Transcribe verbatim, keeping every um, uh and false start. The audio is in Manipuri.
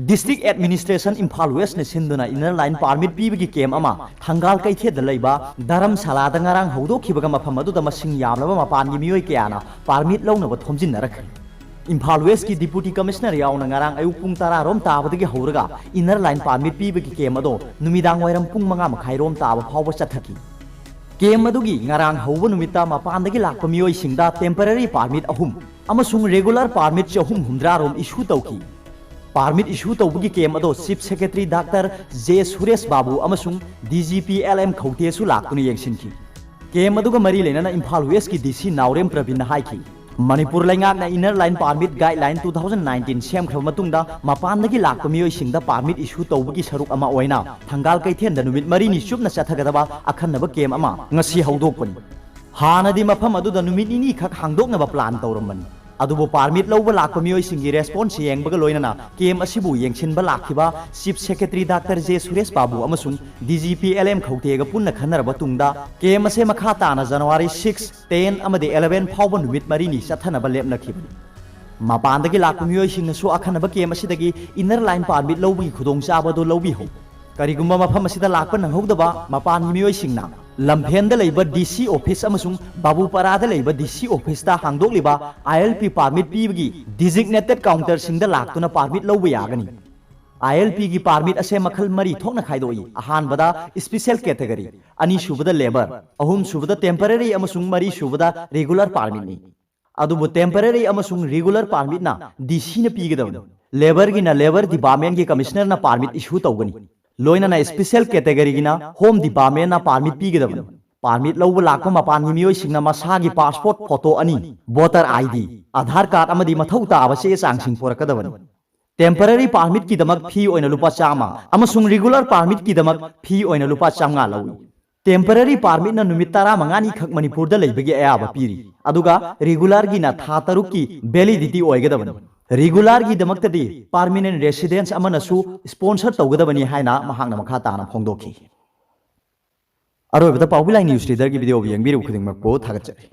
District Administration Imphal West ꯅ ꯁꯤꯟꯗꯨꯅ Inner Line Permit ꯄꯤꯕꯒꯤ camp ꯑꯃ ꯊꯪꯒꯥꯜ ꯀꯩꯊꯦꯜꯗ ꯂꯩꯕ ꯙꯔꯝꯁꯥꯂꯥꯗ ꯉꯔꯥꯡ ꯍꯧꯗꯣꯛꯈꯤꯕꯒ ꯃꯐꯝ ꯑꯗꯨꯗ ꯃꯁꯤꯡ ꯌꯥꯝꯂꯕ ꯃꯄꯥꯟꯒꯤ ꯃꯤꯑꯣꯏ ꯀꯌꯥꯅ permit ꯂꯧꯅꯕ ꯊꯣꯝꯖꯤꯟꯅꯔꯛꯈ꯭ꯔꯦ꯫ ꯏꯝꯐꯥꯜ West ꯀꯤ Deputy Commissioner ꯌꯥꯎꯅ ꯉꯔꯥꯡ ꯑꯌꯨꯛ ꯄꯨꯡ ꯇꯔꯥ ꯔꯣꯝ ꯇꯥꯕꯗꯒꯤ ꯍꯧꯔꯒ Inner Line Permit ꯄꯤꯕꯒꯤ camp ꯑꯗꯣ ꯅꯨꯃꯤꯗꯥꯡ ꯋꯥꯏꯔꯝ ꯄꯨꯡ ꯃꯉꯥ ꯃꯈꯥꯏ ꯔꯣꯝ ꯇꯥꯕ ꯐꯥꯎꯕ ꯆꯠꯊꯈꯤ꯫ Camp ꯑꯗꯨꯒꯤ ꯉꯔꯥꯡ ꯍꯧꯕ ꯅꯨꯃꯤꯠꯇ ꯃꯄꯥꯟꯗꯒꯤ ꯂꯥꯛꯄ ꯃꯤꯑꯣꯏꯁꯤꯡꯗ temporary permit ꯑꯍꯨꯝ ꯑꯃꯁꯨꯡ regular permit ꯆꯍꯨꯝ ꯍꯨꯝꯗ꯭ꯔꯥ ꯔꯣꯝ issue ꯇꯧꯈꯤ꯫ Permit issue ꯇꯧꯕꯒꯤ camp ꯑꯗꯣ Chief Secretary Doctor J Suresh ꯕꯥꯕꯨ ꯑꯃꯁꯨꯡ D G P L M ꯈꯧꯇꯦꯁꯨ ꯂꯥꯛꯇꯨꯅ ꯌꯦꯡꯁꯤꯟꯈꯤ꯫ Camp ꯑꯗꯨꯒ ꯃꯔꯤ ꯂꯩꯅꯅ ꯏꯝꯐꯥꯜ West ꯀꯤ D C ꯅꯥꯎꯔꯦꯝ ꯄ꯭ꯔꯕꯤꯟꯅ ꯍꯥꯏꯈꯤ, ꯃꯅꯤꯄꯨꯔ ꯂꯩꯉꯥꯛꯅ Inner Line Permit Guideline two thousand nineteen ꯁꯦꯝꯈ꯭ꯔꯕ ꯃꯇꯨꯡꯗ ꯃꯄꯥꯟꯗꯒꯤ ꯂꯥꯛꯄ ꯃꯤꯑꯣꯏꯁꯤꯡꯗ permit issue ꯇꯧꯕꯒꯤ ꯁꯔꯨꯛ ꯑꯃ ꯑꯣꯏꯅ ꯊꯪꯒꯥꯜ ꯀꯩꯊꯦꯜꯗ ꯅꯨꯃꯤꯠ ꯃꯔꯤꯅꯤ ꯆꯨꯞꯅ ꯆꯠꯊꯒꯗꯕ ꯑꯈꯟꯅꯕ camp ꯑꯃ ꯉꯁꯤ ꯍꯧꯗꯣꯛꯄꯅꯤ꯫ ꯍꯥꯟꯅꯗꯤ ꯃꯐꯝ ꯑꯗꯨꯗ ꯅꯨꯃꯤꯠ ꯅꯤꯅꯤ ꯈꯛ ꯍꯥꯡꯗꯣꯛꯅꯕ plan ꯇꯧꯔꯝꯕꯅꯤ꯫ ꯑꯗꯨꯕꯨ permit ꯂꯧꯕ ꯂꯥꯛꯄ ꯃꯤꯑꯣꯏꯁꯤꯡꯒꯤ response ꯌꯦꯡꯕꯒ ꯂꯣꯏꯅꯅ camp ꯑꯁꯤꯕꯨ ꯌꯦꯡꯁꯤꯟꯕ ꯂꯥꯛꯈꯤꯕ Chief Secretary Doctor J Suresh ꯕꯥꯕꯨ ꯑꯃꯁꯨꯡ D G P L M ꯈꯧꯇꯦꯒ ꯄꯨꯟꯅ ꯈꯟꯅꯔꯕ ꯇꯨꯡꯗ camp ꯑꯁꯦ ꯃꯈꯥ ꯇꯥꯅ January six, ten ꯑꯃꯗꯤ eleven ꯐꯥꯎꯕ ꯅꯨꯃꯤꯠ ꯃꯔꯤꯅꯤ ꯆꯠꯊꯅꯕ ꯂꯦꯞꯅꯈꯤꯕꯅꯤ꯫ ꯃꯄꯥꯟꯗꯒꯤ ꯂꯥꯛꯄ ꯃꯤꯑꯣꯏꯁꯤꯡꯅꯁꯨ ꯑꯈꯟꯅꯕ camp ꯑꯁꯤꯗꯒꯤ Inner Line Permit ꯂꯧꯕꯒꯤ ꯈꯨꯗꯣꯡꯆꯥꯕ ꯑꯗꯨ ꯂꯧꯕꯤꯍꯧ꯫ ꯀꯔꯤꯒꯨꯝꯕ ꯃꯐꯝ ꯑꯁꯤꯗ ꯂꯥꯛꯄ ꯅꯪꯍꯧꯗꯕ ꯃꯄꯥꯟꯒꯤ ꯃꯤꯑꯣꯏꯁꯤꯡꯅ ꯂꯝꯐꯦꯟꯗ ꯂꯩꯕ D C office ꯑꯃꯁꯨꯡ ꯕꯥꯕꯨꯄꯥꯔꯥꯗ ꯂꯩꯕ D C office ꯇ ꯍꯥꯡꯗꯣꯛꯂꯤꯕ I L P permit ꯄꯤꯕꯒꯤ designated counter ꯁꯤꯡꯗ ꯂꯥꯛꯇꯨꯅ permit ꯂꯧꯕ ꯌꯥꯒꯅꯤ꯫ I L P ꯒꯤ permit ꯑꯁꯦ ꯃꯈꯜ ꯃꯔꯤ ꯊꯣꯛꯅ ꯈꯥꯏꯗꯣꯛꯏ꯫ ꯑꯍꯥꯟꯕꯗ special category, ꯑꯅꯤꯁꯨꯕꯗ labour, ꯑꯍꯨꯝꯁꯨꯕꯗ temporary ꯑꯃꯁꯨꯡ ꯃꯔꯤꯁꯨꯕꯗ regular permit ꯅꯤ꯫ ꯑꯗꯨꯕꯨ temporary ꯑꯃꯁꯨꯡ regular permit ꯅ D C ꯅ ꯄꯤꯒꯗꯕꯅꯤ꯫ Labour ꯒꯤꯅ Labour Department ꯀꯤ Commissioner ꯅ permit issue ꯇꯧꯒꯅꯤ꯫ ꯂꯣꯏꯅꯅ special category ꯒꯤꯅ Home Department ꯅ permit ꯄꯤꯒꯗꯕꯅꯤ꯫ Permit ꯂꯧꯕ ꯂꯥꯛꯄ ꯃꯄꯥꯟꯒꯤ ꯃꯤꯑꯣꯏꯁꯤꯡꯅ ꯃꯁꯥꯒꯤ passport photo ꯑꯅꯤ, voter I D, Aadhaar card ꯑꯃꯗꯤ ꯃꯊꯧ ꯇꯥꯕ ꯆꯦ ꯆꯥꯡꯁꯤꯡ ꯄꯨꯔꯛꯀꯗꯕꯅꯤ꯫ Temporary permit ꯀꯤꯗꯃꯛ fee ꯑꯣꯏꯅ ꯂꯨꯄꯥ ꯆꯥꯝꯃ ꯑꯃꯁꯨꯡ regular permit ꯀꯤꯗꯃꯛ fee ꯑꯣꯏꯅ ꯂꯨꯄꯥ ꯆꯥꯝꯃꯉꯥ ꯂꯧꯏ꯫ Temporary permit ꯅ ꯅꯨꯃꯤꯠ ꯇꯔꯥꯃꯉꯥꯅꯤ ꯈꯛ ꯃꯅꯤꯄꯨꯔꯗ ꯂꯩꯕꯒꯤ ꯑꯌꯥꯕ ꯄꯤꯔꯤ, ꯑꯗꯨꯒ regular ꯒꯤꯅ ꯊꯥ ꯇꯔꯨꯛꯀꯤ validity ꯑꯣꯏꯒꯗꯕꯅꯤ꯫ Regular ꯒꯤꯗꯃꯛꯇꯗꯤ permanent residence ꯑꯃꯅꯁꯨ sponsor ꯇꯧꯒꯗꯕꯅꯤ ꯍꯥꯏꯅ ꯃꯍꯥꯛꯅ ꯃꯈꯥ ꯇꯥꯅ ꯐꯣꯡꯗꯣꯛꯈꯤ꯫ ꯑꯔꯣꯏꯕꯗ ꯄꯥꯎꯕꯤ ꯂꯥꯏ news reader ꯒꯤ video ꯌꯦꯡꯕꯤꯔꯤꯕ ꯈꯨꯗꯤꯡꯃꯛꯄꯨ ꯊꯥꯒꯠꯆꯔꯤ꯫